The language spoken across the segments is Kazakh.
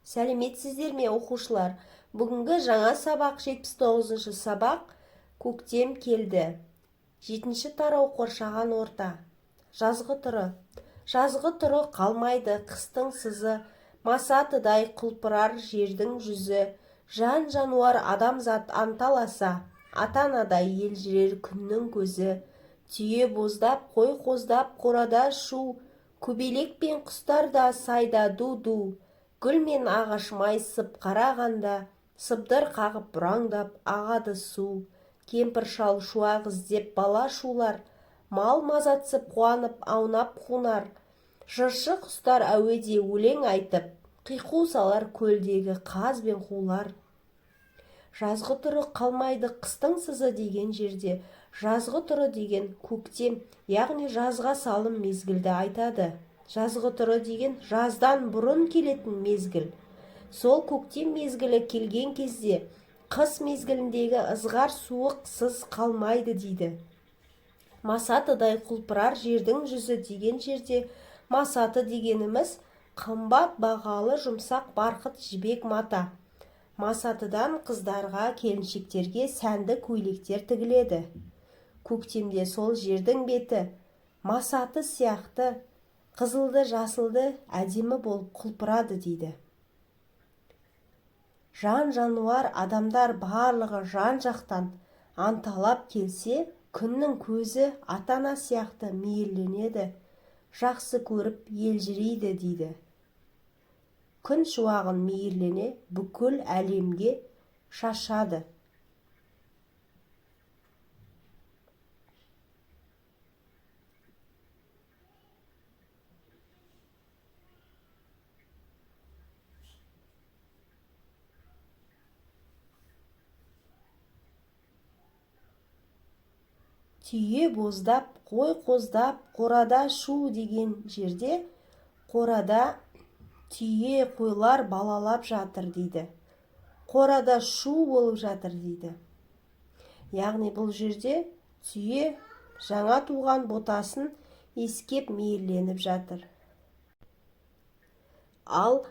Сәлеметсіздер ме, оқушылар? Бүгінгі жаңа сабақ 79-шы сабақ «Көктем келді». 7-ші тарау «Қоршаған орта». Жазғытұры. Жазғытұры қалмайды қыстың сызы, масатыдай құлпырар жердің жүзі. Жан-жануар адамзат анталаса, ата-анадай елжірер күннің көзі. Түйе боздап, қой қоздап, қорада шу, көбелек пен құстар да сайда ду-ду. Гүл мен ағаш майысып қарағанда, сыбдыр қағып бұраңдап ағады су. Кемпір шал шуақ іздеп бала шулар, мал мазатсып қуанып аунап қунар. Жыршы құстар әуеде өлең айтып, қиқу салар көлдегі қаз бен қулар. Жазғытұры қалмайды қыстың сызы деген жерде жазғытұры деген көктем, яғни жазға салым мезгілді айтады. Жазғытұры деген жаздан бұрын келетін мезгіл. Сол көктем мезгілі келген кезде қыс мезгіліндегі ызғар суық сыз қалмайды дейді. Масатыдай құлпырар жердің жүзі деген жерде масаты дегеніміз қымбат бағалы жұмсақ барқыт жібек мата. Масатыдан қыздарға, келіншектерге сәнді көйлектер тігіледі. Көктемде сол жердің беті масаты сияқты қызылды жасылды әдемі болып құлпырады дейді. Жан-жануар адамдар барлығы жан-жақтан анталап келсе, күннің көзі ата-ана сияқты мейірленеді, жақсы көріп елжірейді дейді. Күн шуағын мейірлене бүкіл әлемге шашады. Түйе боздап, қой қоздап, қорада шу деген жерде қорада түйе, қойлар балалап жатыр дейді. Қорада шу болып жатыр дейді. Яғни бұл жерде түйе жаңа туған ботасын иіскеп мейірленіп жатыр. Ал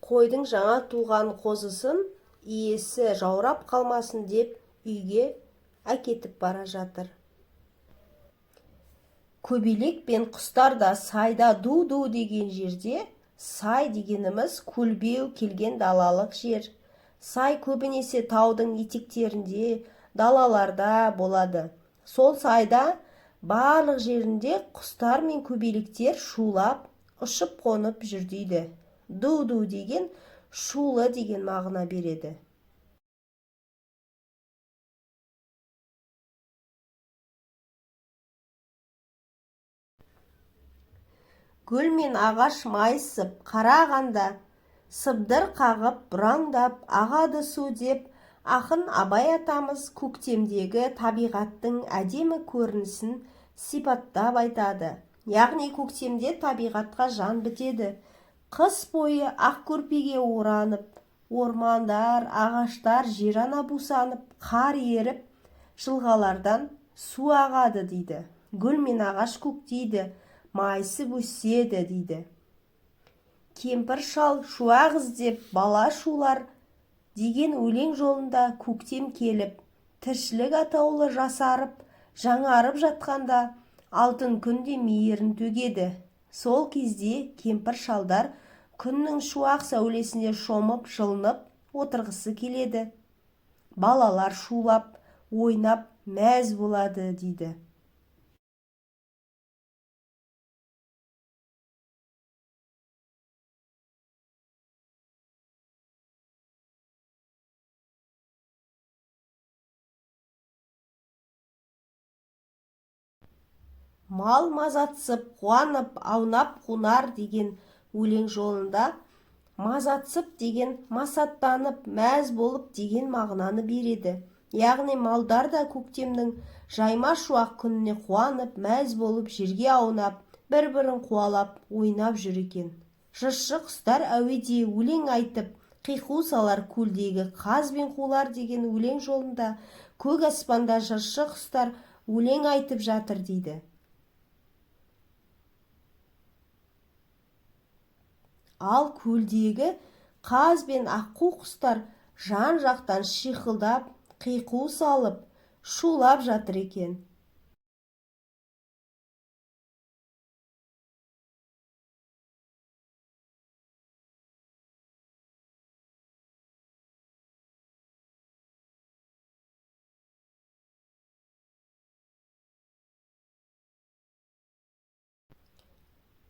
қойдың жаңа туған қозысын иесі жаурап қалмасын деп үйге әкетіп бара жатыр. Көбелек пен құстар да сайда ду-ду деген жерде сай дегеніміз көлбеу келген далалық жер. Сай көбінесе таудың етектерінде, далаларда болады. Сол сайда барлық жерінде құстар мен көбелектер шулап, ұшып қонып жүр дейді. Ду-ду деген шулы деген мағына береді. Гүл мен ағаш майысып қарағанда, сыбдыр қағып бұраңдап ағады су деп ақын Абай атамыз көктемдегі табиғаттың әдемі көрінісін сипаттап айтады. Яғни көктемде табиғатқа жан бітеді. Қыс бойы ақ көрпеге оранып, ормандар, ағаштар жер ана бусанып, қар еріп, жылғалардан су ағады дейді. Гүл мен ағаш көктейді, майысып өседі дейді. Кемпір шал шуақ іздеп бала шулар деген өлең жолында көктем келіп, тіршілік атаулы жасарып, жаңарып жатқанда алтын күн де мейірін төгеді. Сол кезде кемпір шалдар күннің шуақ сәулесіне шомып, жылынып отырғысы келеді. Балалар шулап, ойнап мәз болады дейді. Мал мазатсып, қуанып, аунап қунар деген өлең жолында мазатсып деген масаттанып, мәз болып деген мағынаны береді. Яғни малдар да көктемнің жайма шуақ күніне қуанып, мәз болып жерге аунап, бір-бірін қуалап, ойнап жүр екен. Жыршы құстар әуеде өлең айтып, қиқу салар көлдегі қаз бен қулар деген өлең жолында көк аспанда жыршы құстар өлең айтып жатыр дейді. Ал көлдегі Қаз бен аққу құстар жан-жақтан шиқылдап, қиқу салып, шулап жатыр екен.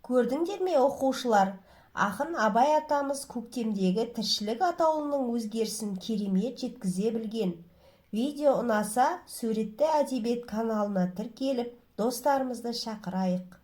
Көрдіңдер ме, оқушылар, ақын Абай атамыз көктемдегі тіршілік атаулының өзгерісін керемет жеткізе білген. Видео ұнаса, суретті әдебиет каналына тіркеліп, достарымызды шақырайық.